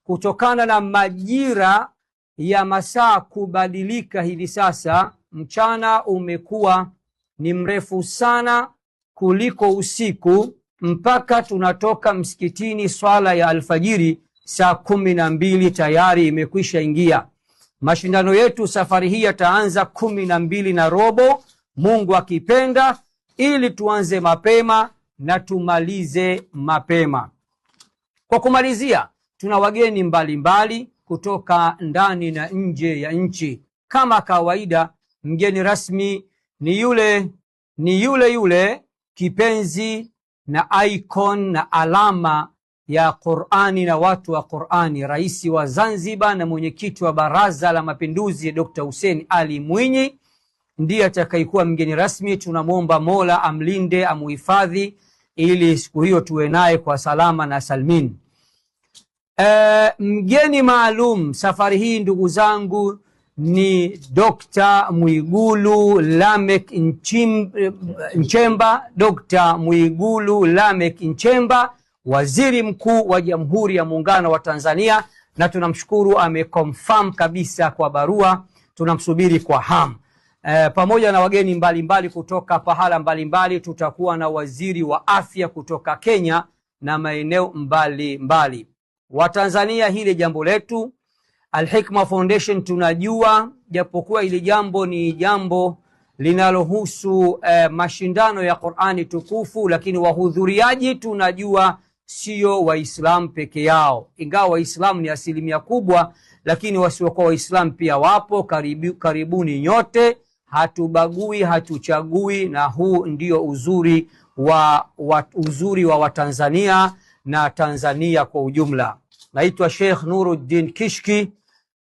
Kutokana na majira ya masaa kubadilika hivi sasa, mchana umekuwa ni mrefu sana kuliko usiku, mpaka tunatoka msikitini swala ya alfajiri saa 12 tayari imekwisha ingia. Mashindano yetu safari hii yataanza 12:15, Mungu akipenda, ili tuanze mapema na tumalize mapema. Kwa kumalizia, tuna wageni mbalimbali kutoka ndani na nje ya nchi. Kama kawaida, mgeni rasmi ni yule ni yule yule kipenzi na icon na alama ya Qur'ani na watu wa Qur'ani, Rais wa Zanzibar na mwenyekiti wa Baraza la Mapinduzi Dr. Hussein Ali Mwinyi ndiye atakayekuwa mgeni rasmi. Tunamwomba Mola amlinde, amuhifadhi, ili siku hiyo tuwe naye kwa salama na salmin. Mgeni maalum safari hii ndugu zangu ni Dr. Mwigulu Lameck Nchemba, Dr. Mwigulu Lameck Nchemba, Waziri Mkuu wa Jamhuri ya Muungano wa Tanzania, na tunamshukuru ameconfirm kabisa kwa barua, tunamsubiri kwa hamu. Pamoja na wageni mbalimbali kutoka pahala mbalimbali, tutakuwa na waziri wa afya kutoka Kenya na maeneo mbalimbali. Watanzania, hili jambo letu Al-Hikma Foundation tunajua, japokuwa hili jambo ni jambo linalohusu mashindano ya Qur'ani tukufu, lakini wahudhuriaji tunajua sio Waislamu peke yao, ingawa Waislamu ni asilimia kubwa, lakini wasiokuwa Waislamu pia wapo. Karibuni nyote, hatubagui, hatuchagui, na huu ndio uzuri wa Watanzania na Tanzania kwa ujumla. Naitwa Sheikh Nuruddin Kishki,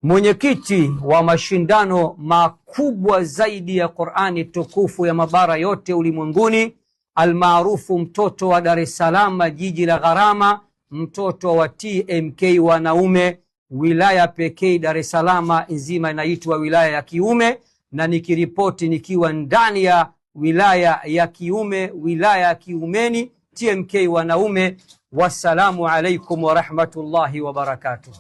mwenyekiti wa mashindano makubwa zaidi ya Qur'ani tukufu ya mabara yote ulimwenguni, almaarufu mtoto wa Dar es Salaam, jiji la gharama, mtoto wa TMK wanaume, wilaya pekee Dar es Salaam nzima inaitwa wilaya ya Kiume, na nikiripoti nikiwa ndani ya wilaya ya Kiume, wilaya ya Kiumeni, TMK wanaume. Wassalamu alaikum warahmatullahi wabarakatuh.